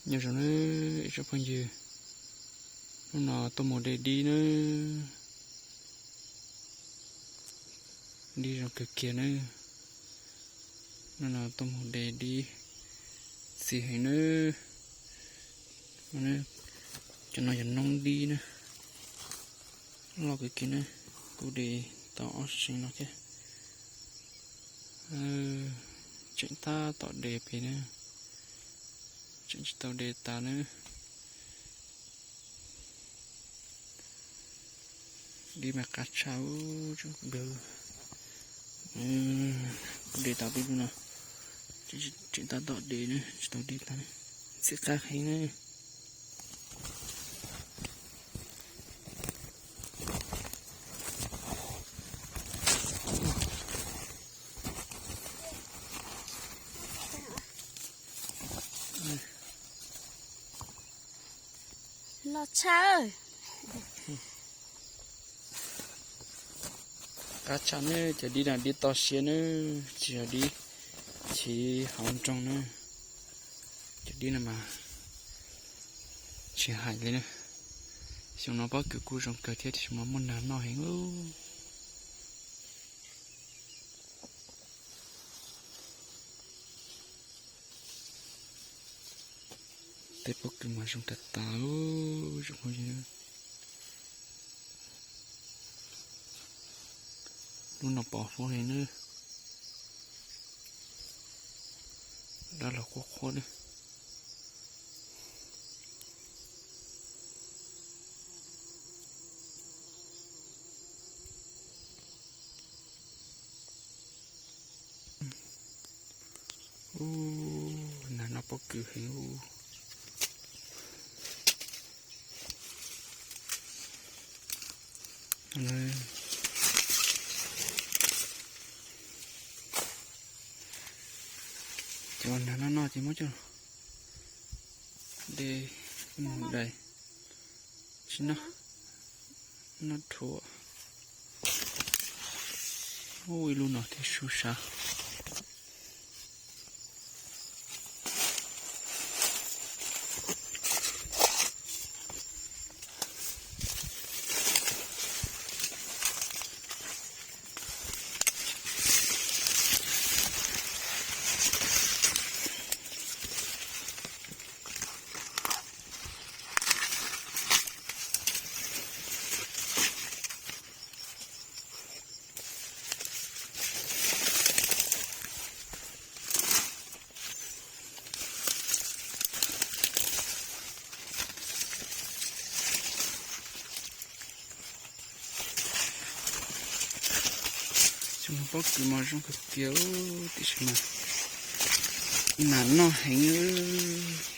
Nyob zoo nawb ib tsoom phooj ywg, hnub no tuaj mus de dib nawb. Dib zoo kawg kiag nawb. Hnub no tuaj mus de dib txiv heev nawb. Cov no yog noob dib na, loj kawg kiag na. Kuv de tau ob seev no thiab. Tseem tab tom de pem na, tseem tsis tau de tas na. Dib mas qab tshaj. Kuv de tau peb lub no, tseem tab tom de na, tsis tau de tas na. Ntxim qab heev na. Los tshaj. Qab tshaj ne, cov dib no dib toj siab ne, tsis yog dib chiv hauv nroog na. Cov dib no mas tsis hais li na. Xyoo no pob kws kuj zoo kawg thiab, tab sis mas muaj nag noj heev. Tej pob kws mas zoo tas tas. Lub no pom huab li na, dab los qhuab qhuab na. Ub, nag noj pob kws heev. Cov nag noj noj ces muab coj de mus dais tsis noj, noj dhuav. Ub, ib lub no thiab sub sab. Xyoo no pob kws mas zoo kawg kiag tiam sis mas nag noj heev.